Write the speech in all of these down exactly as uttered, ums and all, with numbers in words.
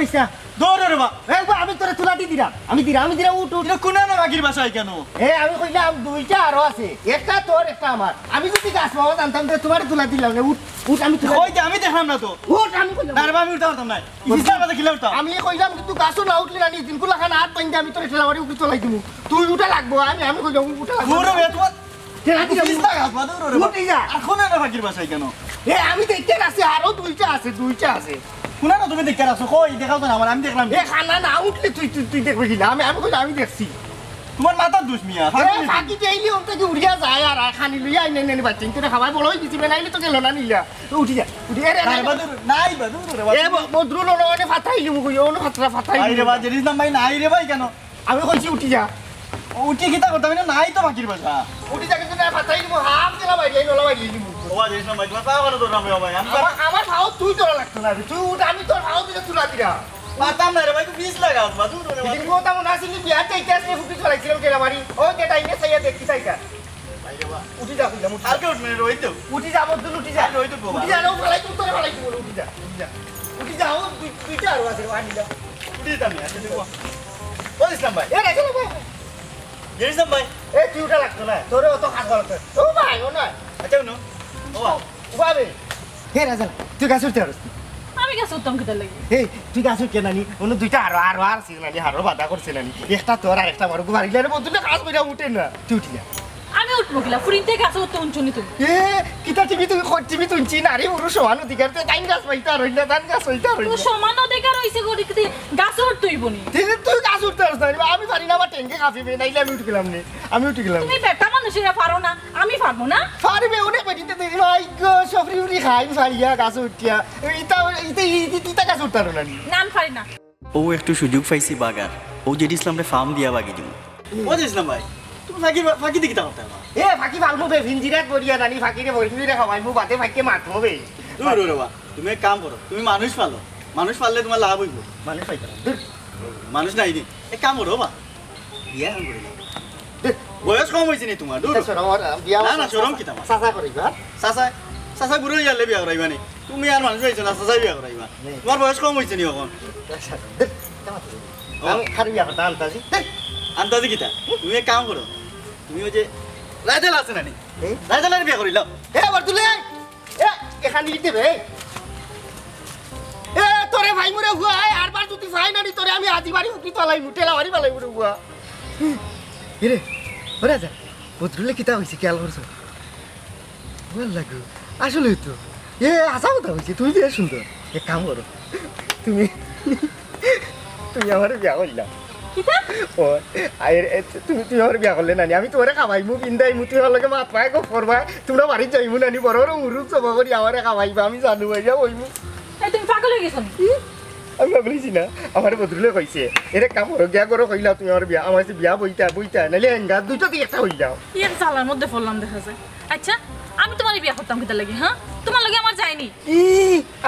আচ্ছা, দৌড় রে বা। এ বা, আমি তোরে তুলা দি দিরাম। আমি দিরাম, আমি দিরাম, উঠ, উঠ। ইটা কুনানো ভাগির বাসা ইখানো? এ, আমি কইলাম দুইটা আরো আছে, একটা তোর, একটা আমার। আমি যদি গাছ বাবা জানতাম, তে তুমারে তুলা দিলাম না। উঠ, উঠ, আমি তুলা কই যে আমি দেখলাম না তো। উঠ, আমি কইলাম। না রে বা, আমি উঠতাম পারতাম না। ই বিছনার মাঝে কিলা উঠতাম? আমি কইলাম, কিন্তু গাছো না উঠলে না নি, দিনকুলা খান হাত বাইন্ধে আমি তোরে ঠেলা মারি উপরে চলাই দিমু। তুই উঠা লাগবো, আমি, আমি কইলাম, উঠা লাগবো। দৌড় রে বা, তুমার ঠেলা দিলাম। বিছনা গাছ বাবা, দৌড় রে বা। উঠি যা। আর কুনানো ভাগির বাসা ইখানো? এ, আমি দেখতে আছি, আরো দুইটা আছে, দুইটা আছে। কুনানো তুমি দেখতে আছো? কই, দেখাও তো না আমার, আমি দেখলাম। এ, খানা না উঠলে তুই, তুই, তুই দেখবে কি না? আমি, আমি কইলাম, আমি দেখছি। তুমার মাথার দোষ মিয়া। এ, ফাঁকি ডেইলি ওন থাকি উড়িয়া যায় আর, আর খানি লইয়া আইনে, আইনে, আইনে বাচ্চা, কিন্তু রে খাবার বড় হয়ে গেছি, বেনাইলে তো গেল না নিলা। তো উঠি যা, উঠি, এ রে, না, রে, বাদুর, নাই বাদুর, রে এ বাদুর। ব-, বদরুল, ওনো, ওনে ফাতাই লিমু কই, ওনো ফাতরা ফাতাই নাই রে লিমু। বা, জেরিস না ভাই, নাই রে ভাই, কেন? আমি কইছি উঠি যা। উঠি কিতা করতাম, এটা নাই তো ভাগির বাসা। উঠি যা, কিন্তু না, ফাতাই লিমু, হাফ গেলা বাইরে, এই নলা বাইরে লিমু। ও বা, জেরিস না ভাই, তুমার পাও ভালো ধরলাম রে ভাই, আমি আমার, আমার পাও তুই ধরা লাগতো না রে, তুই উঠ, আমি তোর পাও দিলে তুলা দিরা। পারতাম না রে ভাই, তুই বিষ লাগাস, বাদুর রে ভাই। এদিন কথা মনে আছে নি, বিয়ার চাইতে আসলে ফুটি চলাইছিলাম কেলা বাড়ি। ও যে টাইমে চাইয়া দেখি চাইতা। ভাই রে ভাই। উঠি যা, কইলাম, উঠি যা। কালকে উঠবে রে, ওই তো। উঠি যা, বদরুল, উঠি যা। কালকে ওই তো বাবা। উঠি যা, ও ফালাই, তুই তোরে ফালাই দিব, উঠি যা, উঠি যা। উঠি যা, ও দুই-, দুইটা আরো আছে রে, আনি যা। উঠি যা, আমি আছে দেখো। ও ইসলাম ভাই। এ, রাখে না ভাই। জেরিস না ভাই। এ, তুই উঠা লাগতো না, তোরে অত কাজ করতে। ও ভাই, ও নয়। আচ্ছা, নো। ও ভাই। ও ভাই। হে রাজা, তুই গাছ উঠতে পারস না। আমি গাছ উঠতাম কিতার লাগি? এই, তুই গাছ উঠকে নানি, অন্য দুইটা আরো, আরো আর ছিল নানি, আরো বাধা করছে নানি। একটা তোর আর একটা আমার, বাড়ি গেলে বলতে গাছ বইরা উঠে না, তুই উঠি যা। আমি উঠবো কিলা? ফুরিনতে গাছ উঠতে উঠছো নি তুমি? এ, কিতা টিভি তুই, টিভি তুলছি, নারী পুরুষ সমান অধিকার, তুই তাইন গাছ পাইতে আর হইল না, তাইন গাছ পাইতে আর হইল তো না। সমান অধিকার হইছে গো, দেখতে গাছ উঠতে হইব নি। ঠিক আছে, তুই গাছ উঠতে পারস না, আমি পারি না, আমার ট্যাঙ্কে কাঁপিবে, নাইলে আমি উঠে গেলাম নে, আমি উঠে গেলাম। তুমি বেটা মানুষ, এটা পারো না, আমি পারবো না। পারবে, অনেক বেটিতে দেখি, ভাই গো, সফরি উফরি খাই, ফাড়িয়া গাছ উঠিয়া, ইতা, ইতা, ইতা, ইতা গাছ উঠতে পারো না নি। না, আমি পারি না। ও একটু সুযোগ পাইছি বাগার, ও জেরিস ইসলামরে ফার্ম দিয়া বাগি দিমু। ও জেরিস ইসলাম ভাই, তুমি ফাঁকি, ফাঁকি দেখি তাকাতে আমার। এ, ফাঁকি ফালমু বে, ফিঞ্জিরাত বড়িয়া নানি, ফাঁকিরে বড়ি ফিরে খাওয়াইমু, বাদে ফাঁকে মাতমু বে। দূর রে বা, তুমি এক কাম করো, তুমি মানুষ পালো, মানুষ পাললে তোমার লাভ হইব। মানুষ পাইতাম। দূর। মানুষ নাই নি, এক কাম করো বা, বিয়া এখন করে নাও। দূর। বয়স কম হইছে নি তোমার, দূর। এটা শরম আর, বিয়া না, না, শরম কিতা আমার? চাচা করি, হ্যাঁ? চাচা, চাচা বুড়ো হইয়ালে বিয়া করাইবা নি? তুমি আর মানুষ পাইছো না, চাচাই বিয়া করাইবা। হুম। তোমার বয়স কম হইছে নি এখন? আচ্ছা, দূর, কেমন আছো? ও। আমি খালি বিয়া করতাম আন্তাজি। দূর। আন্তাজি কিতা? তুমি এক কাম করো, তুমি ওই যে রাজেল আছে না নি? এই? রাজেলের বিয়া করিলাও। এ, বর্তুলে! এ, এখান দিকে দেবে, এই। এ, তোরে ভাই মরে হুয়া, এই, আরবার যদি ভাই নানি, তোরে আমি আজি বাড়ি উঠি তলাই মুঠে লাওয়ারি বালাই মরে হুয়া। এরে, ওরে যা, বদরুলে কিতা হইছে, খেয়াল করছো? ভালো লাগু। আসলে তো, এ, হাছা কথা হইছে, তুমি বেশ সুন্দর। এক কাম করো, তুমি, তুমি আমারে বিয়া করলাও। কিতা? ও, আরে, এ, তুমি, তুমি আমারে বিয়া করলে নানি, আমি তোমারে খাওয়াইমু, পিন্দাইমু, তুমি আমার লগে মাত পায় গো করবা, তোমরা বাড়িত যাইমু নানি, বড় বড় মুরুক সভা করি আমারে খাওয়াইবা, আমি জানু ভাইয়া হইমু। এই, তুমি পাগল হয়ে গেছো নি? কি? আমি পাগল হইছি না, আমারে বদরুলে কইছে, এরে কাম করো, গিয়া করো কইলাও তুমি আমার বিয়া, আমার কাছে বিয়া বইতা, বইতা, নাইলে এঙ্গা, দুইটা দিয়ে একটা হইলাও। কি এক জ্বালার মধ্যে পড়লাম দেখা যায়। আচ্ছা, আমি তোমার বিয়া করতাম কিতার লাগি, হ্যাঁ? তোমার লগে আমার যায়নি। ই,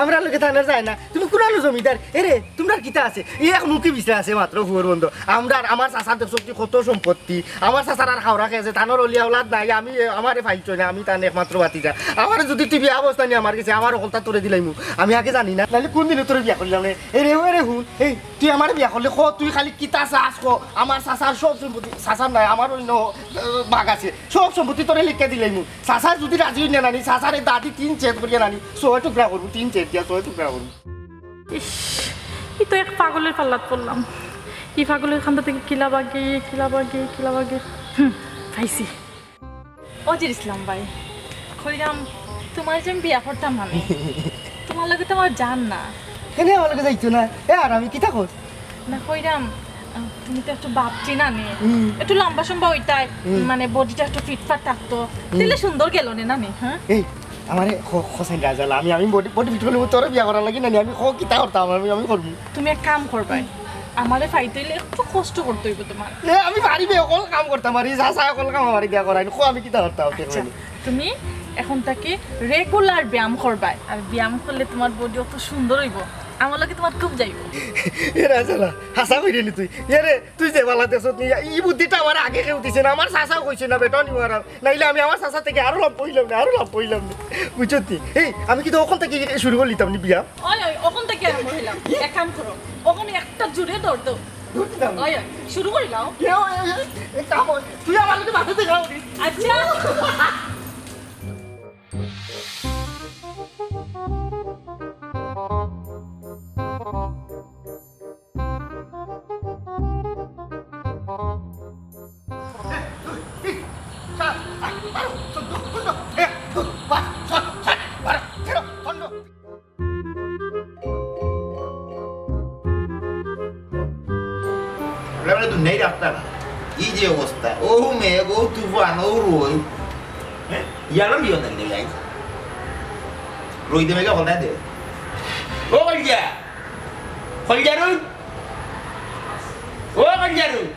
আমরার লগে থানার যায় না। তুমি কুনানো জমিদার? এরে, তোমরার কিতা আছে? এই এক মুখী বিছরা আছে মাত্র, ফুয়ার বন্ধ। আমরার, আমার চাচার দেখছো কি কত সম্পত্তি। আমার চাচার আর খাওরা খেয়েছে, তানোর অলি আওলাদ নাই। আমি, আমারে পাইছো না, আমি তান একমাত্র ভাতিজা। আমারে যদি তুই বিয়া অবস্থা নিয়ে আমার গেছে, আমার অকলতা তোরে দিলাইমু। আমি আগে জানি না, নাহলে কোন দিনে তোরে বিয়া করলাম রে? এরে, ও এরে হুন, এই, তুই আমারে বিয়া করলে ক, তুই খালি কিতা চাস ক? আমার চাচার সব সম্পত্তি, চাচার নাই, আমার অন্য, আহ, ভাগ আছে। সব সম্পত্তি তোরে লিখে দিলাইমু। চাচার যদি রাজি হই না নানি, চাচারে দাদি তিন চেত করিয়া নানি, ছয় টুকরা করবো, তিন চেত দিয়া ছয় টুকরা করবো। ইস, ই তো এক পাগলের পাল্লাত পড়লাম। ই পাগলের কান্দা থেকে কিলা বাগে, কিলা বাগে, কিলা বাগে। হুম, পাইছি। অজির ইসলাম ভাই, কইরাম, তোমার যে আমি বিয়া করতাম মানে, তোমার লগে তো আমার জান না। কেনে আমার লগে যাইতো না? এ, আর আমি কিতা কর? না, কইরাম, আহ, তুমি তো একটু বাপটি না নি? হুম। একটু লম্বা সম্বা হইতায়, হুম। মানে, বডিটা একটু ফিটফাট থাকতো। হুম। তাইলে সুন্দর গেল নে না নি, হ্যাঁ? এই, আমারে খ-, খোসাইন রাজালা, আমি, আমি বডি, বডি ফিট করলে তোরে বিয়া করার লাগি না নি, আমি খ-, কিতা করতাম, আমি, আমি করবো। তুমি এক কাম করবায়, আমারে পাইতে হইলে একটু কষ্ট করতে হইব তোমার। এ, আমি পারি বে, অকল কাম করতাম পারি, যা চায় অকল কাম আমারে দিয়া করাই, খ-, আমি কিতা করতাম, আচ্ছা, দেখবেন। তুমি এখন থাকি রেগুলার ব্যায়াম করবায়, আর ব্যায়াম করলে তোমার বডি অত সুন্দর হইব, আমার লগে তোমার খুব যাইব। এ রাজালা, হাছা কইরে নি তুই? এরে, তুই যে বালা দেশত নি, ই বুদ্ধিটা আমার আগে কেউ দিছে না, আমার চাচাও কইছে না, বেটা নি মারা। নাইলে আমি আমার চাচা থেকে আরো লাভ পাইলাম না, আরো লাভ পাইলাম না। বুঝছত নি? এই, আমি কিন্তু অখন থেকে শুরু করে নিতাম নি বিয়া। ওই, ওই, অখন থেকে আরম্ভ হইলাম। এক কাম করো, ওখানে একটা জুড়ে দৌড় দাও। দৌড় দাও। ওই, ওই, শুরু করি লাও। এ, ওই, ওই, ওই, এ, কাম হয়। তুই আমার লগে বাসে দেখা করিস। আচ্ছা। আমরা বলে দুনিয়াই রাস্তা না। এই যে অবস্থা, ও মেঘ, ও তুফান, ও রই। হ্যাঁ? ইয়ারও লিও না রে, guys। রই দে মেঘে হল দে। ও কলজা। কলজারু। ও কলজারু।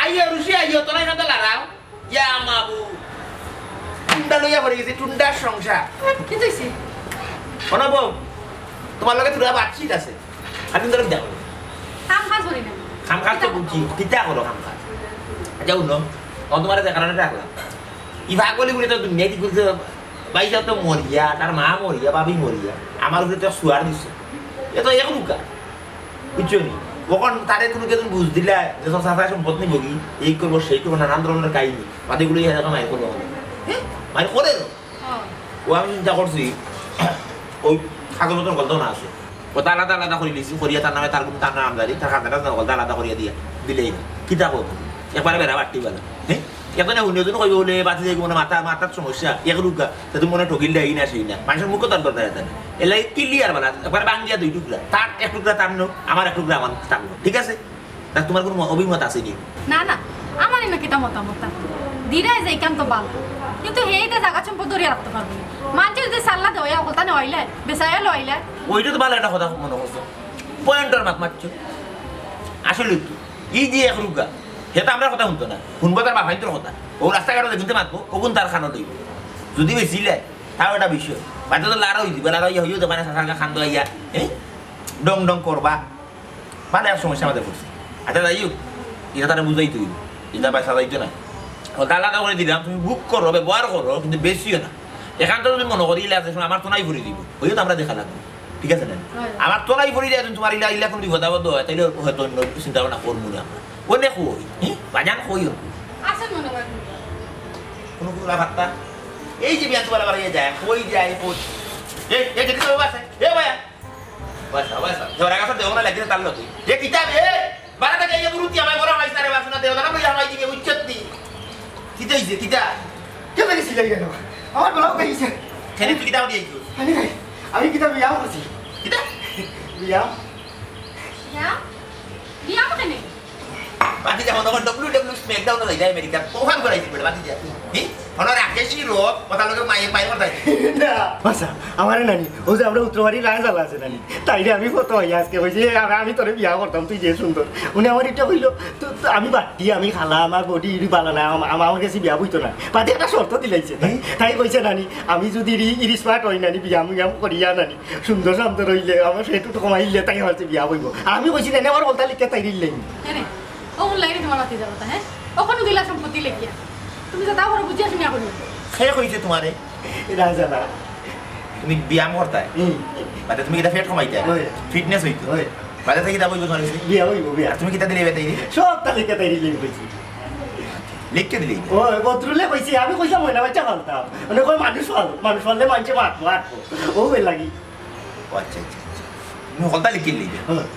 আইও, রুশি আইও, তোরা এখান থেকে লড়াও। ইয়া মাবু। টুন্ডা লইয়া পড়ে গেছি, টুন্ডার সংসার। কি কইছি? শোনো বউ, তোমার লগে তোরা বাতচিত আছে। আমি তোরা দেখো। কাম কাজ করি না। কাম কাজ তো বুঝছি, কিতা করো কাম কাজ? আচ্ছা, হুনো, ও তোমার যে কারণে রাখলাম। ই পাগলি গুলি তো দুনিয়া দি ঘুরতে ভাই সাহেব তো মরিয়া, তার মা মরিয়া, ভাবি মরিয়া। আমার উপরে তো সুয়ার দিছে। এ তো এক রুকা। বুঝছো নি? অখন তারে তুমি কেমন বুঝ দিলা যে তোর চাচায় সম্পদ নিবো কি? এই করবো, সেই করবো, নানান ধরনের কাহিনী। বাদে এগুলো ইয়া দেখা মায়ের করবো। হ্যাঁ? মায়ের করে তো। হ্যাঁ। ও আমি চিন্তা করছি, ওই কাগজপত্র গল্প না আছে। ওটা আলাদা আলাদা করে লিখছি, করিয়া তার নামে তার, তার নাম জানি, তার খাজনা টাজনা গল্প আলাদা করিয়া দিয়া দিলেই না। কিতা করবো? একবারে বেড়া বাট্টি বেলা। হ্যাঁ? এখন হুনে হুনে কইবো বলে, বাঁচি যাইবো না, মাথা, মাথার সমস্যা, এক রুগা। তা তুমি মনে ঠকিল দেয় না, সেই না। মানুষের মুখে তার দরকার আছে না। এলাই ক্লিয়ার বালা, একবারে বাঙ্গিয়া দুই টুকরা। তার এক টুকরা তার নো, আমার এক টুকরা আমার থাকলো। ঠিক আছে? তা তোমার কোনো অভিমত আছে নি? না, না, আমার এনে কিতা মতামত থাকতো? দিরায় যে কাম তো ভালো। কিন্তু হেইতে জাগা সম্পদ ধরিয়া রাখতে পারবো না। মানুষের যে সাল্লা দেওয়া, অকলতা নেওয়াইলে, বেচাইয়া লইলে। ওইটা তো ভালো একটা কথা মনে করছো। পয়েন্টর মাত মারছো। আসলে তো, এই যে এক রুগা, হে তো আমরার কথা হুনতো না। হুনবো তার বাফাইন্তর কথা। ও রাস্তাঘাটে যেগুনতে মাতবো, ওগুন তার খানো লইবো। যদি বেশি লেয়, তাও একটা বিষয়। বাদে তো লাড়া হইতে পারে, লাড়া হইয়া হইও দোকানে সাসারকা খান দোয়াইয়া, হ্যাঁ? ডং ডং করবা। মানে এক সমস্যা আমাদের পড়ছে। আচ্ছা, যাই হোক, এটা তারা বুঝাই তুই। এটা পয়সা যাইতো না। ও আলাদা করে দিলাম, তুমি বুক করো, ব্যবহার করো, কিন্তু বেশিও না। এখান তো যদি মনে করি, ইলা আছে, আমার তো নাই ভরি দিব। ওই তো আমরা দেখা লাগবো। ঠিক আছে না? হয়। আমার তো নাই ভরি দেয়, তুমি তোমার ইলা, ইলা কোনো বিপদ আপদ হয়, তাইলে হয়তো অন্য চিন্তা ভাবনা করবো না আমরা। অনেক হই, হ্যাঁ? বাজান হই অন্য। আসেন মনে করেন। কোনো কোনো ব্যাপারটা? এই যে বিয়ান তোমার আবার ইয়ে যায়, হই যায়, হই। এ, এ, যেতে হবে বাসে। এ, ভাইয়া। বাসা, বাসা। ঝগড়া কাছে দেবো না, লাগিয়ে তার লোকে। এ, কিতাব, এ, বাড়া থেকে এই মুরুতি আমায় বড় হামাইস না রে, বাসনা দেবো না, বলে হামাই দিবে, উচ্চত দি। কিতা হইছে, কিতা? কেন গেছি যাই কেন? আমার গলাও খাইছে। কেন তুই কিতা দিয়ে আইছো? আমি খাই। আমি কিতা বিয়া করছি? কিতা? বিয়া? বিয়া? বিয়া কেনে? বাকি যা মনে কর ডব্লিউ ডব্লিউ স্ম্যাকডাউন হয়ে যায় আমেরিকা। ওখান করে আইছি বেটা, বাকি যা। হি? হলো রাকেশই রোগ, কথা লোকে মায়ে, মায়ে কথা। না। বাসা, আমারে নানি, ও যে আমরা উত্তরবাড়ির রায় জ্বালা আছে নানি, তাইরে আমি ফটো হই আজকে কইছি, "এ, আমি, আমি তোরে বিয়া করতাম, তুই যে সুন্দর।" উনি আমার এটা কইলো, "তো, তো আমি বাট্টি, আমি খালা, আমার বডি ইডি বালা না, আম-, আম-, আমার কাছে বিয়া বইতো না।" বাদে একটা শর্ত দিলাইছে। তাই, হুম। তাই কইছে নানি, "আমি যদি ইরি, ইরি স্মার্ট হই নানি, বিয়া মুয়াম করিয়া নানি, সুন্দর সান্দর হইলে, আমার ফেটু তো কমাইলে, তাই আমার কাছে বিয়া বইবো।" আর আমি কইছি, "নানি, আমার বলতা লিখে তাই দিলেন।" হ্যাঁ রে, ও বললাই রে তোমার বাতি জ্বালাতা, হ্যাঁ? ওখানে দিলা সম্পত্তি লেখিয়া। তুমি তো তাও করো, বুঝিয়া শুনিয়া করিও। কে কইছে তোমারে? রাজা না। তুমি ব্যায়াম করতায়? হুম। মানে তুমি কিতা ফেট কমাইতায়? ওই। ফিটনেস হইতো? ওই। মানে তাই কিতা বলবো তোমার কাছে? বিয়া হইবো, বিয়া। আর তুমি কিতা দিলে বেটাই? সব তালিকা তাই রিলেট হইছে। লিখকে দিলে? ও, বদরুলে কইছে, আমি কইছিলাম, ময়না বাচ্চা ফালতাম। মানে কই মানুষ ফাল, মানুষ ফাললে মানছে মাত, মাত। ও, এর লাগি। ও আচ্ছা, আচ্ছা, আচ্ছা। তুমি হকলতা লিখি লিখি। হ্যাঁ।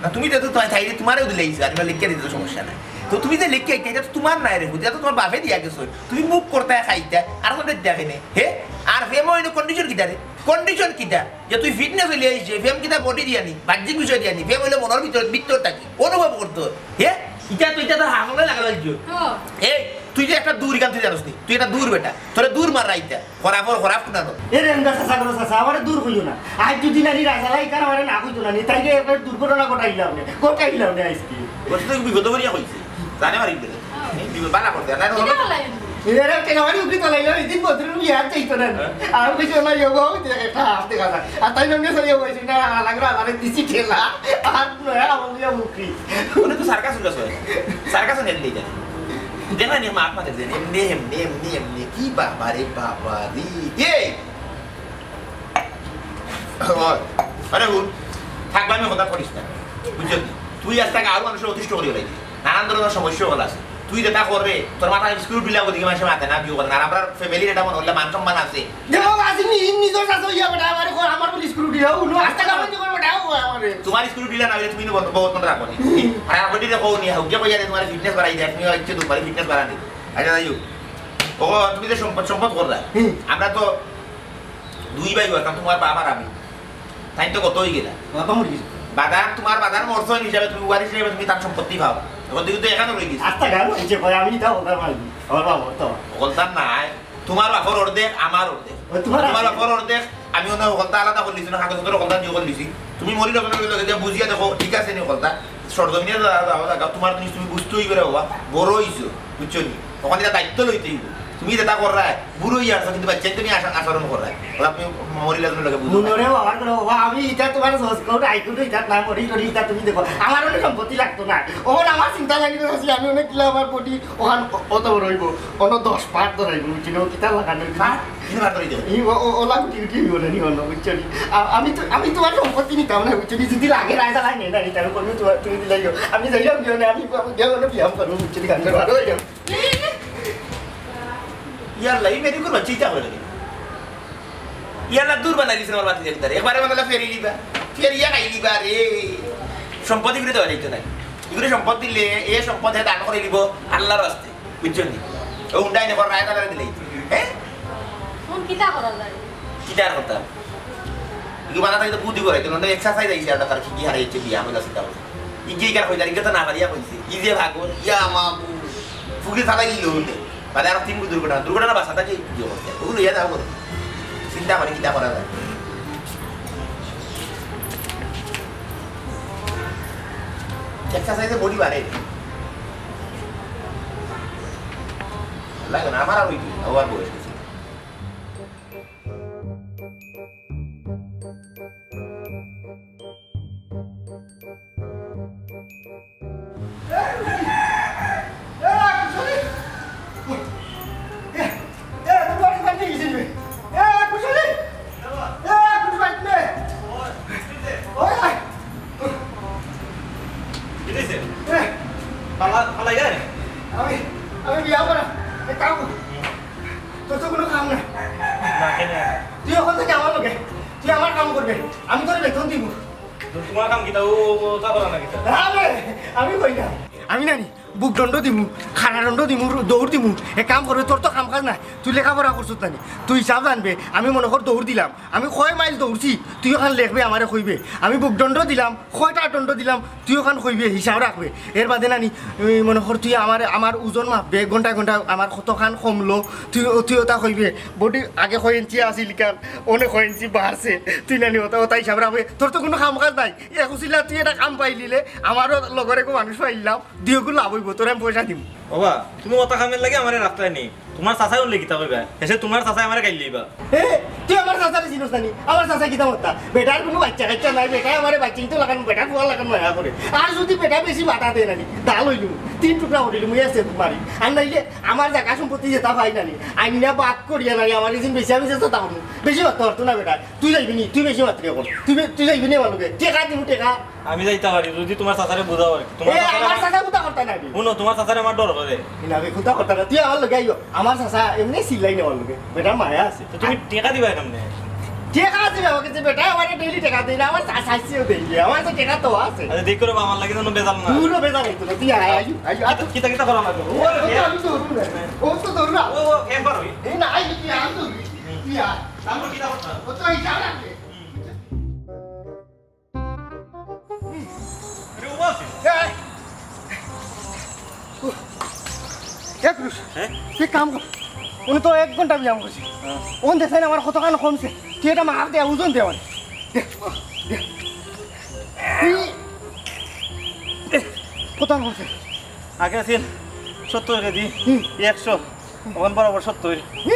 না, তুমি তো তোমার তাইরে তোমারেও দিলে ইসে, আর লিখিয়া দিতে তো সমস্যা নাই। তো তুমি যে লিখিয়া আইতা, এটা তো তোমার নাই রে, এটা তো তোমার বাপে দিয়া গেছে। তুমি মুখ করতে খাইতা, আর কোনটা দেখে নে, হে? আর ফেম হইলো কন্ডিশন কিতা রে? কন্ডিশন কিতা? যে তুই ফিটনেস হইলে এই যে ফেম কিতা বডি দিয়া নি, বাহ্যিক বিষয় দিয়া নি, ফেম হইলো মনের ভিতরে, ভিতর থাকি, অনুভব করতে হয়। হে? ইটা তো, ইটা তো হাসলে লাগা লাগছে। হ্যাঁ। এই, তুই যে একটা দূর ইখান তুই জানোস নি, তুই একটা দূর বেটা, তোরে দূর মার রাইতা। খরাফর খরাফ কুনানো। এ রে, এমদা চাচা করো চাচা, আমারে দূর কইও না। আজ যদি নানি রাজালা ইকার আমারে না কইতো নানি, তাইলে একটা দুর্ঘটনা ঘটাইলাম নে, ঘটাইলাম নে আজকে। ওর তো বিপদ করিয়া কইছে, জানে মারি দিলে। এই বিপদ বালা করতে, না, না, এটা না। বলাই। এ রে, টেকা মারি উঠি তো লাইলো, এই দিন বদরুল বিয়া চাইতো না। হ্যাঁ। আর কইছে, "না, ইয়ো গো, ওই দেখ, একটা হাত দেখা যায়।" আর তাই জন্য সব ইয়ো কইছে, "না, লাগলো, আমারে দিছি ঠেলা।" আর নয়া আমল দিয়া মুক্তি। ওটা তো সার্কাস উল্লাস হয়। সার্কাস নেট নেই জানে। দেখো নি, মাত মাতে দেন, এমনি, এমনি, এমনি, এমনি। কি বাবা রে, বাবা রে। এই! ওই, আরে হুন। থাকবা, আমি কথা করিস না, বুঝছস নি? তুই আস্তা গাঁওর মানুষরে অতিষ্ঠ করি ফেলাইলি। নানান ধরনর সমস্যা অকল আছে। তুই যেটা কররে, তোর মাথার স্ক্রু ঢিলা অইগেছে, মানষে মাতে না, বিয়ে করে না। আর আমরার ফ্যামিলির এটা মনো অইলে মান সম্মান আছে। দেখো, আজি নি-, নিজর চাচা অইয়া বেটা আমারে কয়, আমার বুলে স্ক্রু ঢিলা, উনো আস্তা গাঁওর মানষে কয় বেটা, ও আমারে। তোমার স্ক্রু ঢিলা না অইলে তুমি নি বত-, বত মতো রাখো নি। আর আগেদি দেখো নি, হুকিয়া কইয়া দে, তোমার ফিটনেস বাড়াই দে, তুমি ইচ্ছে তোমার ফিটনেস বাড়ানি। আচ্ছা, যাই হোক। ও, তুমি যে সম্পদ, সম্পদ করলা। হুম। আমরা তো দুই ভাই অইতাম, তোমার বাপ আর আমি। তাইন তো কত অইগেলা। বাবা মরি গেছে। বাদাম, তোমার বাদাম মরছইন হিসাবে তুমি ওয়ারিশ হিসাবে তুমি তার সম্পত্তি পাও। এখন তুমি তো এখানে রই গেছো। আস্তা গাঁও, এই যে ভাই, আমি ইতা বলতাম পারি। আমার বাবা তো। বলতাম না, তোমার বাপর অর্ধেক, আমার অর্ধেক। ওই তোমার তোমার আছে। বাপর অর্ধেক, আমি অন্য হকলতা আলাদা করি লিছি না, কাগজপত্র হকলতা জিও করি লিছি। তুমি মরিলে ওখানে গেলে যদি বুঝিয়া দেখো, ঠিক আছে নি হকলতা। সরজমিনে যা-, যা-, যা-, তোমার জিনিস তুমি বুঝতে অইবে রে বাবা, বড় অইছো, বুঝছো নি? ওখানে একটা দায়িত্ব লইতে অইব। তুমি যেটা কররায়, বুড়ো অইয়া আছো, কিন্তু বাচ্চাইন তুমি আচা-, আচরণ কররায়। ওটা তুমি মরিলে তুমি লোকে বুঝো না। মনরে বাবার করে, বাবা, আমি ইটা তোমার সহজ করে, আই করে, ইটা না মরি, করি, ইটা তুমি দেখো। আমার অনেক সম্পত্তি লাগতো না। ওখানে আমার চিন্তা লাগি আছে, আমি অনেক কিলা আমার বডি, ওখান অ-, অত বড় অইব, অন্য দশ পার্ট ধরাইব, বুঝছো নি? ও কিতা লাগানো? কার? কিনে বার করে দিও। এই ও, ও, ওলা গুটি গুটি অইব না নি, অন্য, বুঝছো নি? আ-, আমি তো, আমি তোমার সম্পত্তি নিতাম না, বুঝছো নি? যদি লাগে রায় দাঁড়ায় নেই না, নিতাম, কোনো তোমার, তুমি দিলাইও। আমি যাইলাম, বিয়ে না, আমি, আমি গিয়ে কোনো ব্যায়াম করবো, বুঝছো নি? গান ধরবো, আরো যাইলাম। ইয়াল্লা, এই মেয়েটি করবা, চিন্তা করে লাগে। ইয়াল্লা, দূর বানাই দিছে আমার বাতি দেখতে। একবারে মানে ফেরি লিবা, ফেরিয়া খাই লিবা রে। সম্পত্তি ফিরে দেওয়া যাইতো না। এগুলো সম্পদ দিলে, এ সম্পদ হে দান করে দিব আল্লাহর রাস্তায়। বুঝছো নি? ও উন্ডাই নে কর রায় তালারে দিলেই। হ্যাঁ? কোন কিতা করা যায়? কিতার কথা? ইগু বানা থাকি তো বুদ্ধি করে, তো নন্দে এক্সারসাইজ আইছে, আর তার কি কি হারাইছে বিয়া, আমি চিন্তা করছি। ইগি ইকার কইতার, ইগি তো না পারিয়া কইছে। ই যে ভাগর, ইয়া মাবু। ফুকরি থালা ইলো হতে। বাদে আর তিন দুর্ঘটনা, দুর্ঘটনা বাসা থাকি ইয়ে করতে। ওগুলো ইয়া দাও করে। চিন্তা করে কিতা করা যায়। এক্সারসাইজে বডি বাড়ে। লাগে না, আমার আর ওই কি, আবার বয়স হয়েছে। কি হইছে? এ। পালা, পালাই যায়? আমি, আমি বিয়া করা। এক কাম কর। তোর তো কোনো কাম নাই। না, কেন? তুই ওখান থেকে আমার লগে। তুই আমার কাম করবে। আমি তোর বেতন দিব। তো তোমার কাম কিতা? ও, ও, ও তা করা না কিতা? না রে, আমি কই না। আমি নানি, বুক দণ্ড দিমু, খানা দণ্ড দিমু, দৌড় দিমু। এক কাম করবে, তোর তো কাম কাজ নাই। তুই লেখাপড়া করছত নানি। তুই হিসাব জানবে। আমি মনে কর দৌড় দিলাম। আমি কয় মাইল দৌড়ছি, তুই ওখান লেখবে, আমারে কইবে। আমি বুক দণ্ড দিলাম, কয়টা দণ্ড দিলাম, তুই ওখান কইবে, হিসাব রাখবে। এর বাদে নানি, এই মনে কর তুই আমার, আমার ওজন মাপবে, ঘন্টায় ঘন্টায় আমার কতখান কমলো, তুই, তুই ওটা কইবে। বডি আগে কয় ইঞ্চি আছিল কান, অনে কয় ইঞ্চি বাড়ছে, তুই নানি ওটা, ওটা হিসাব রাখবে। তোর তো কোনো কাম কাজ নাই, এক উচিলা তুই এটা কাম পাইলিলে, আমারও লগর একো মানুষ পাইলাম, দিয়েগু লাভ হইব, তোর আমি পয়সা দিমু। বাবা, তুমি ওটা কামের লাগি আমারে রাখতায় নি। তোমার চাচায় উঠলে কিতা কইবা? হেষে তোমার চাচায় আমারে গাইল দিবা। এ, তুই আমার চাচারে চিনস না নি? আমার চাচা কিতা মত্তা? বেটার কোনো বাচ্চা কাচ্চা নাই, বেটায় আমারে বাচ্চা ইতো লাগান, বেটার ফুয়া লাগান মায়া করে। আর যদি বেটা বেশি বাটা দেয় না নি, ডাল হইলু, তিন টুকরা করিলু, মুই আছে মারি। আর নাইলে আমার জাগা সম্পত্তি যেটা পাই না নি, আইনা বাদ করিয়া নাই, আমার এই দিন বেশি আমি চেষ্টা তাও বেশি মারতে পারতো না বেটা। তুই যাইবি নি, তুই বেশি মাত্রে এখন। তুই বে-, তুই যাইবি নি আমার লগে? টেকা দিমু টেকা। আমি যাইতা পারি, যদি তোমার চাচারে বুঝাও আর কি। তোমার এ, চাচারে আমার আমার চাচা কথা করতা না নি। হুনো, তোমার চাচারে আমার ডর করে। না, আমি কথা করতা না। তুই আমার লগে আইও। আমার চাচা এমনি চিল্লাই না আমার লগে। বেটা মায়া আছে। তো তুমি টেকা দিবা কেমনে? টেকা আছে রে, ওকে যে বেটা আমারে ডেইলি টেকা দেয় না, আমার চাচা আইছেও দেয় না। আমার তো টেকা তো আছে। আচ্ছা, দেখ করে বা আমার লাগে যেন বেজাল না। পুরো বেজাল হইতো না। তুই আয়, আয়, আয়, আয়। কিতা, কিতা, কিতা করা লাগবে? ও, ও তো আমি তো ধরবো না। ও তো ধরবো না। ও, ও, একবার হই। এই না, আয়, তুই আয়, তুই। তুই আয়। তারপর কিতা করতে হবে? ও তো এই যা লাগবে। আরে, ও আছে। এ, এ, পুরুষ, হ্যাঁ? তুই কাম কর। উনি তো এক ঘন্টা ব্যায়াম করছে। হ্যাঁ। ওন দেখছেন আমার কতখান কমছে। তুই এটা মাপ দে, ওজন দে আমার। দে, দে। এই, এ, কতখান কমছে? আগে আছিল সত্তর কেজি, হুম। একশো। অখন বরাবর সত্তর। হি?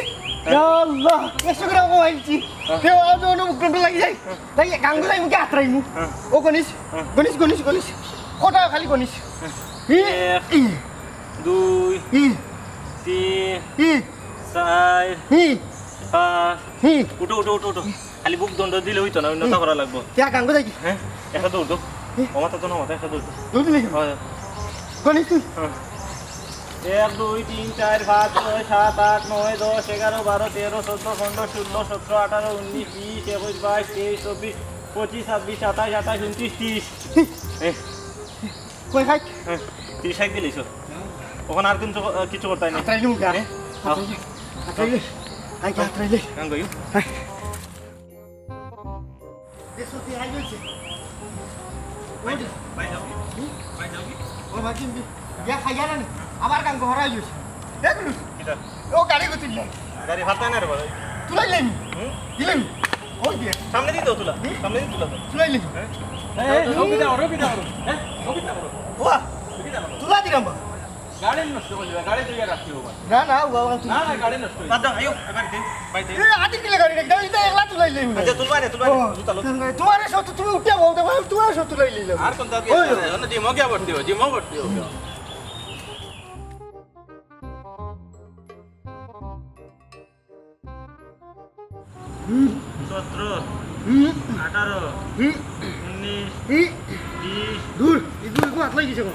ইয়া আল্লাহ, একশো গ্রাম কমাইছি। হ্যাঁ। কেউ আজ অনুভব করতে লাগি যাই। তাই গাঙ্গুলাই মুখে আত্রাইমু। হ্যাঁ। ও গণিস, হ্যাঁ। গণিস, গণিস, গণিস। কটা খালি গণিস। হ্যাঁ। হি? এক, ই। দুই, ই। তিন, ই। চার, হি। পাঁচ। হি। উঠো, উঠো, উঠো, উঠো। খালি বুক দণ্ড দিলে হইতো না, অন্যটা করা লাগবো। কে গাঙ্গু যাই কি? হ্যাঁ? একটা দৌড় দাও। ও মাথা তো না, মাথা একটা দৌড় দাও। দৌড় দিলে কেন? হয়। গণিস তুই? হ্যাঁ। এক, দুই, তিন, চার, পাঁচ, ছয়, সাত, আট, নয়, দশ, এগারো, বারো, তেরো, চোদ্দ, পনেরো, ষোলো, সতেরো, আঠারো, উনিশ, বিশ, একুশ, বাইশ, তেইশ, চব্বিশ, পঁচিশ, ছাব্বিশ, সাতাইশ, আঠাইশ, ঊনত্রিশ, ত্রিশ। এ, কই খাই? হ্যাঁ, ত্রিশ খাই দিলিস। ওখানে আর কিছু, কিছু করতে হয় না। আত্রাইলু গা। হ্যাঁ? আত্রাইলে। আত্রাইলে। আই গা আত্রাইলে। গান গাইও। হ্যাঁ। এ সত্যি আই গেছে। ওই যে। ভাই যাও। হুম? ভাই যাও। ও ভাই চিনবি। ইয়া খাইয়া না নি। আবার গান গহরা আই গেছে। এ গুরু। কিটা? ও গাড়ি গো তুললে। গাড়ি ভাত নাই না রে ভাই। তুলাইলেন? হুম? দিলেন? ওই দিয়ে। সামনে দিয়ে তো তুলা। হুম? সামনে দিয়ে তুলা তো। তুলাইলেন? হ্যাঁ? এই, এই, রবি দা, রবি দা, রবি। হ্যাঁ? রবি দা, রবি। ওয়া। রবি দা, রবি। তুলা দিলাম বা। গাড়ি নষ্ট করে দিবা, গাড়ি তো ইয়া রাখতে হবে। না, না, ও বাবা, তুই না, না, গাড়ি নষ্ট হয়ে বাদ দাও, আইও, এবার দিন, ভাই দিন। এ, আদি কিলে গাড়ি রেখে দাও, এটা একলা তুলাই লইম না। আচ্ছা, তুলবা না, তুলবা না, ও, জুতা লো। তোমার সাথে তুমি উঠে বলতে পারো, তোমার সাথে তুলাই লইলাম। আর কোনটা কি ওই। আছে? অন্য জিমো গিয়া ভর্তি হও, জিমো ভর্তি হও। হুম। সতেরো, হুম। আঠারো, হুম। উনিশ, হুম। বিশ। দূর, এই দূর, একটু আতলাই গেছে গো।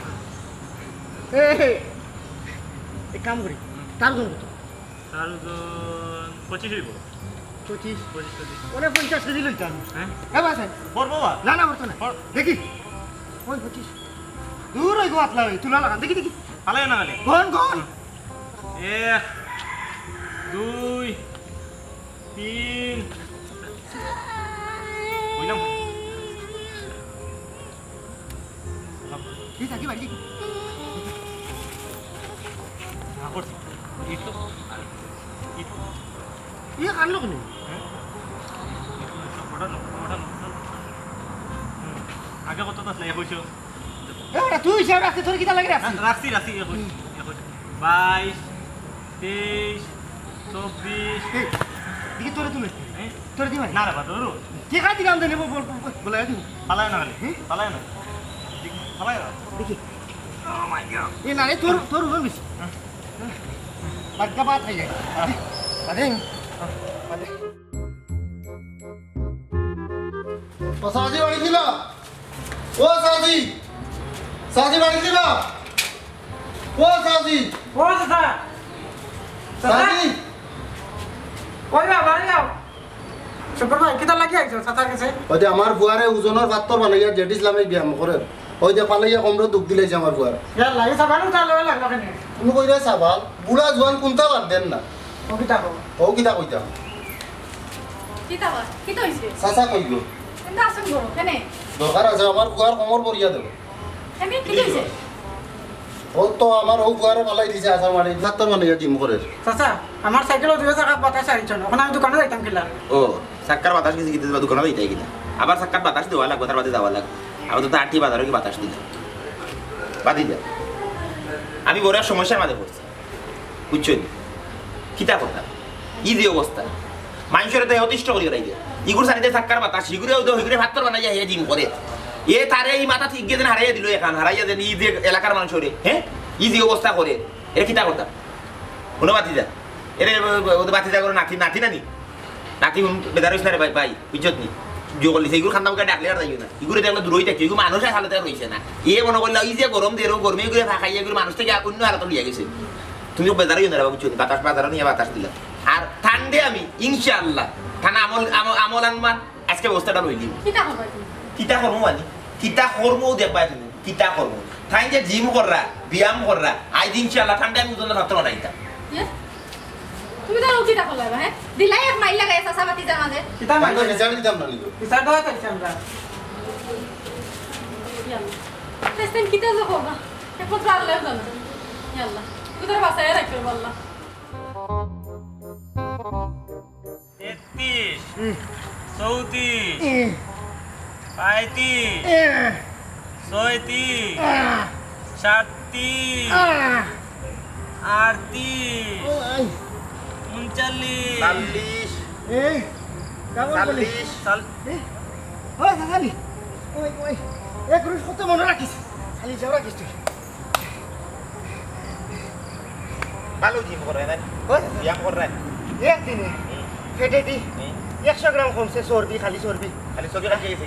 এই, এই, এক কাম করি, তার ওজন কত? তার ওজন পঁচিশ হইব। পঁচিশ? পঁচিশ কেজি। ওরে পঞ্চাশ কেজি লইতাম। হ্যাঁ? হ্যাঁ, বাস। বড় বাবা? না, না, বড় তো না। বড়। দেখি। ওই পঁচিশ। দূর ওই গো আতলা ওই, তুলা লাগান। দেখি, দেখি। ফালাই না খালি। কোন, কোন? এক, দুই, তিন। কইলাম। এই থাকি বাড়ি। না করছি। এই তো, এই তো। ইয়ে কানলো কেন? হ্যাঁ? ওটা লো, ওটা লো, ওটা লো। হুম। আগে কত তো আসলে, এক হইছে। এ, বেটা, তুই হিসাব রাখতে তোর কিতা লাগে রাখছিস? রাখছি, রাখছি, একুশ, একুশ, বাইশ, তেইশ, চব্বিশ। এই, দেখি তোরে তুলে। হ্যাঁ? তোরে দিবাই? না রে বা, ধরো। কে খাই দিলাম জানি, বল, বল, বল, বল, বলে দিবি। পালায় না খালি, হুম? পালায় না। দেখ, পালায় না। দেখি। Oh my God। এ না রে, তোর, তোর ওজন বেশি। হ্যাঁ। বাদ খাই যায়। বাদে, বাদে। ও সাজি বাড়ি দিবা? ও সাজি, সাজি বাড়ি দিবা? ও সাজি, ও চাচা। চাচা। সাজি। কই বা, বাড়ি যাও। শুকুর ভাই, কিতা লাগি আইছো চাচার কাছে? ওই যে আমার ফুয়ারে ওজনর পাত্তর বানাইয়া জেড ইসলামে ব্যায়াম করে। ওই যে পালাইয়া কমরো দুখ দিলাইছে আমার ফুয়ার। ইয়াল্লা, এই সকালে উঠা লওয়া লাগলো কেনে? তুমি কইরা সাবাল, বুড়া জোয়ান কোনটা বাদ দেন না। ও কিতা কও? ও কিতা কইতাম? কিতা বা? কিতা হইছে? চাচা কইব। কিন্তু আসুন গো, কেনে? দরকার আছে, আমার ফুয়ার কমর পরিয়া দেব। কেনে? কিতা হইছে? ও তো আমার ও ফুয়ারে পালাই দিছে, আসার মারি। ডাক্তার মানে ইয়া জিম করে। চাচা, আমার সাইকেলও দুই চাকা বাতাস আইছে না। এখন আমি দোকানো যাইতাম কিলা? ও, চাক্কার বাতাস গেছে কিতা, দোকানো যাইতায় কিনা? আবার চাক্কার বাতাস দেওয়া লাগবো, তার বাদে যাওয়া লাগবো। আবার তো আটি বাজারো কি বাতাস দিলে। বাদ দিয়া। আমি বড় এক সমস্যার মাঝে পড়ছি। বুঝছো নি? কিতা করতাম? ই যে অবস্থা। মানুষরে তো অতিষ্ঠ করি ওরাই দিয়া। ইগুর সারিতে চাক্কার বাতাস, ইগুরে ওই তো, ইগুরে পাত্তর বানাইয়া হে জিম করে। এ তারে এই মাথা ঠিক গেছে হারাইয়া দিল এখান, হারাইয়া দেন ই যে এলাকার মানুষরে, হ্যাঁ? ই যে অবস্থা করে, এরে কিতা করতাম? হুনো বাতিজা। এরে, ও, ও, বাতিজা করে নাতি, নাতি নানি। নাতি হুন বেজার হইস না রে ভাই, ভাই, বুঝছত নি? জো করলি, সেইগুলো খান্দা মুখে ডাকলে আর যাইও না। এগুলো দেখলে দূরই থাকি, এগুলো মানুষ আর হালতে আর রইছে না। এ মনে করলে, এই যে গরম দের, ও গরমে এগুলো ফাঁকাইয়া এগুলো মানুষ থেকে অন্য হালতে লইয়া গেছে। তুমি বেজার হইও না রে বাবু, চলি, বাতাস বাজারও নিয়ে বাতাস দিলাম। আর ঠান্ডে আমি, ইনশাআল্লাহ, থানা আমল, আমল, আমল আনমান, আজকে ব্যবস্থাটা লইলি। কিতা করবা তুমি? কিতা করবো মানে? কিতা করবো দেখবা তুমি, কিতা করবো। তাই যে জিম কররা, ব্যায়াম কররা, আজ ইনশাআল্লাহ ঠান্ডে আমি ওজনের পাত্র বানাইতাম। ইয়ে? তুমি তো রুটি দেখো লাগা, হ্যাঁ? দিলাই এক মাইল লাগাই চাচা বাতি জানা দে। কিতা মাইল তাইলে লাগাই? বিচার দিতাম না নিব। বিচার দেওয়া চাইছি আমরা। ইয়াল্লা। Next time কিতা যে করবা? একমাত্র আল্লাহ জানে। ইয়াল্লা। তুমি তোর বাসায় রাখো, আল্লাহ। তেত্রিশ, হুম। চৌত্রিশ, হুম। পঁয়ত্রিশ, হুম। ছয়ত্রিশ, আহ। সাতত্রিশ, আহ। আটত্রিশ, ও, আই। ঊনচল্লিশ, চল্লিশ, এই, কেমন বলি? চল্লিশ। চল। এ, ওই, দাদানি, ওই, ওই, এক রুশ কত মনে রাখিস? খালি যাও রাখিস তুই। ভালো জিম করে না? ওই, ব্যায়াম করে না? একদিনে হুম। পেটে দি হুম। একশো গ্রাম কমছে চর্বি, খালি চর্বি। খালি চর্বি রাখি গেছে।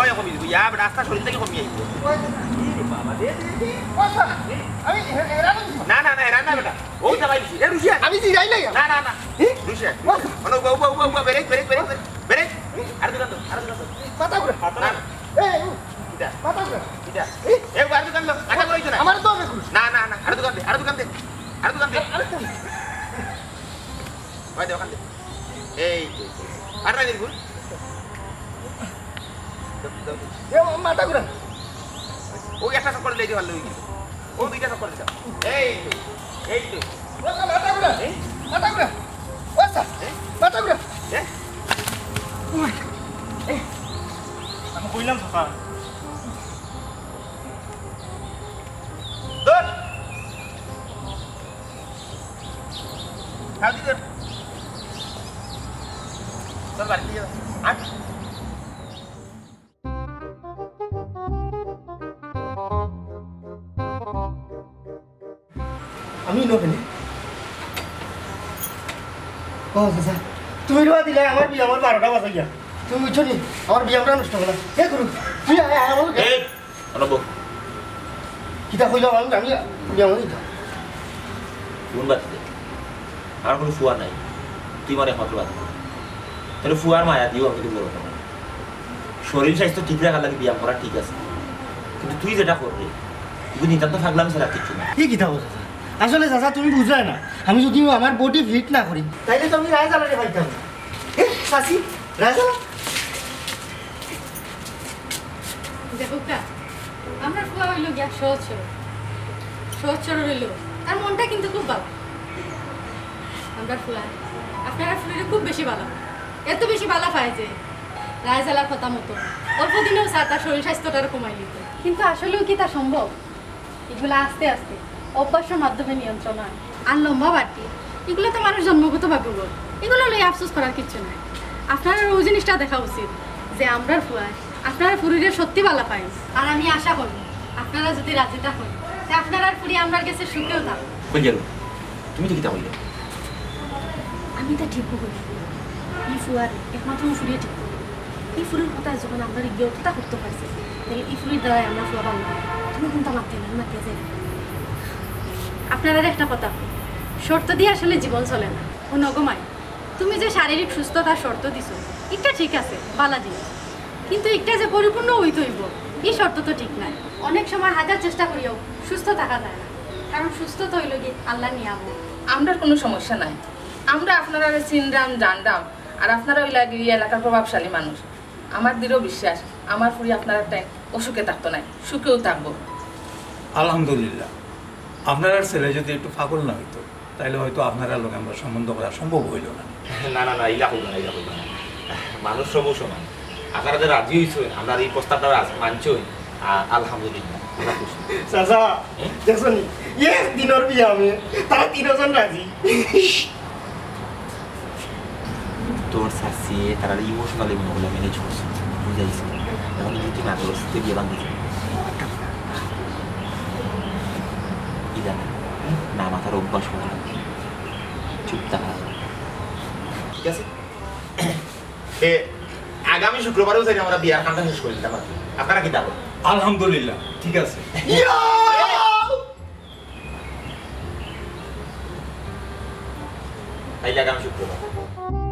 ওই কমি দিব। ইয়া, রাস্তা শরীর থেকে কমি আইব। ওই, ই রে বাবা, দে, দে, দে। ও, স্যার, আমি হে-, হেরান হইছি। না, না, না, হেরান না বেটা। ও, দাবাই দিছি। এ, রুশিয়া। আমি জিরাই নাই। না, না, না। এ? রুশিয়া। ও, স্যার। মানে, উবা, উবা, উবা, উবা, break, break, break, break. Break. আর দোকান দো, আর দোকান দো। মাথা ঘুরে। না, না। এ, উ। কিতা? মাথা ঘুরে। কিতা? এ? এ, উবা, আর দোকান দো। আটা বড় হইতো না। আমার তো অনেক ঘুরে। না, না, না। আর দোকান দে, আর দোকান দে। আর দোকান দে। আর, আর দোকান দে। ওই দে, ওখান দে। এই তো, এই তো। আর না দিন ঘুর। এ, মাথা ঘুরে। ও একটা চক্কর দিলে এই যে ভালো হয়ে গেছে। ও দুইটা চক্কর দিতাম। এই তো, এই তো। ও, মাথা ঘুরে। এই? মাথা ঘুরে। ও, স্যার। এই? মাথা ঘুরে। এই? আমি কইলাম তো, স্যার। ধর। খাও দি ধর। চল, বাড়ি দিয়ে যা। আট। আমি ইনো কেনে? ও, চাচা, তুমি রোয়া দিলে আমার বিয়া, আমার বারোটা বাজাইয়া। তুমি বুঝছো নি? আমার বিয়া আমরা নষ্ট করলাম। এ গুরু, তুই আয়, আয়, আমার এই, অনব। কিতা কইলাম আমি, আমি বিয়া আমার দিতাম। কোন বাতিতে? আমার কোনো ফুয়া নাই। তুই আমার একমাত্র বাতি। তাহলে ফুয়ার মায়া দিও আমি তো বড় করো। শরীর স্বাস্থ্য ঠিক রাখার লাগি ব্যায়াম করা ঠিক আছে, কিন্তু তুই যেটা কররে, তুই নিতান্ত পাগলামি ছাড়া কিচ্ছু না। এই কিতা কথা, চাচা? আসলে চাচা, তুমি বুঝলে না, আমি যদি আমার বডি ফিট না করি, তাইলে তো আমি রায়জালারে পাইতাম না। এ, চাচি, রায়জালা। দেখো কা, আমরা ফুয়া হইল গিয়া সহজ সরল, সহজ সরল হইল, তার মনটা কিন্তু খুব ভালো। আমরা ফুয়া, আপনারা ফুরিরে খুব বেশি ভালো, এত বেশি ভালো পায় যে রায়জালার কথা মতো অল্প দিনেও স্যার তার শরীর স্বাস্থ্যটা কমাই নিত। কিন্তু আসলেও কি তা সম্ভব? এগুলা আস্তে আস্তে অভ্যাসের মাধ্যমে নিয়ন্ত্রণ হয়। আর লম্বা বাড়তি, এগুলা তো মানুষ জন্মগতভাবে হয়, এগুলা লইয়া আফসোস করার কিচ্ছু নাই। আপনারা ওই জিনিসটা দেখা উচিত যে আমরার ফুয়ায় আপনারা ফুরিরে সত্যি ভালা পাইন। আর আমি আশা করি আপনারা যদি রাজি থাকেন, তে আপনারার ফুরি আমরার গেছে সুখেও থাকবো। কই গেল? তুমি তো কিতা কইলে? আমি তা ঠিক করি। ই ফুয়ার একমাত্র ফুরিয়ে ঠিক করি। ই ফুরির কথা যখন আমরা গিয়ে অতটা করতে পারছি, তাহলে ই ফুরির দ্বারাই আমরা ফুয়া বাংলা। তুমি কোনটা মারতে না, মারতে যাই। আপনারার একটা কথা, শর্ত দিয়ে আসলে জীবন চলে না। ও নগমাই, তুমি যে শারীরিক সুস্থতার শর্ত দিছো, এটা ঠিক আছে, বালা দিন, কিন্তু এটা যে পরিপূর্ণ হইতে হইব, এই শর্ত তো ঠিক নাই। অনেক সময় হাজার চেষ্টা করিয়াও সুস্থ থাকা যায় না, কারণ সুস্থ তো হইল কি আল্লাহ নিয়ামত। আমরার কোনো সমস্যা নাই, আমরা আপনারারে চিনরাম, জানরাম, আর আপনারা হইলা গিরি এলাকার প্রভাবশালী মানুষ। আমার দৃঢ় বিশ্বাস, আমার ফুরি আপনারার টাইম অসুখে থাকতো নাই, সুখেও থাকবো। আলহামদুলিল্লাহ, আপনারার ছেলে যদি একটু পাগল না হইতো, তাহলে হয়তো আপনারার লগে আমরা সম্বন্ধ করা সম্ভব হইল না। না, না, না, ইলা কইবা না, ইলা কইবা না। মানুষ সবউ সমান। আপনারা যে রাজি অইছইন, আমরার ই প্রস্তাবটা রাজ-, মানছইন, আ-, আলহামদুলিল্লাহ, আমরা খুশি। চাচা, হুম? দেখছো নি? এক দিনর বিয়া আমি, তারা তিনজন রাজি। তোর চাচিয়ে তারার emotionally মনে করলে manage করছে, বুঝাইছে। এখন যদি তুই না করস, তুই বিয়া ভাঙ্গি যাবে। ইলা না, না মাতার অভ্যাস হয় না। চুপ থাকা। ঠিক আছে? এ, আগামী শুক্রবারেউ চাইলে আমরা বিয়ার কামটা শেষ করি দিতাম আর কি। আপনারা কিতা কইন? আলহামদুলিল্লাহ, ঠিক আছে। তাইলে আগামী শুক্রবার।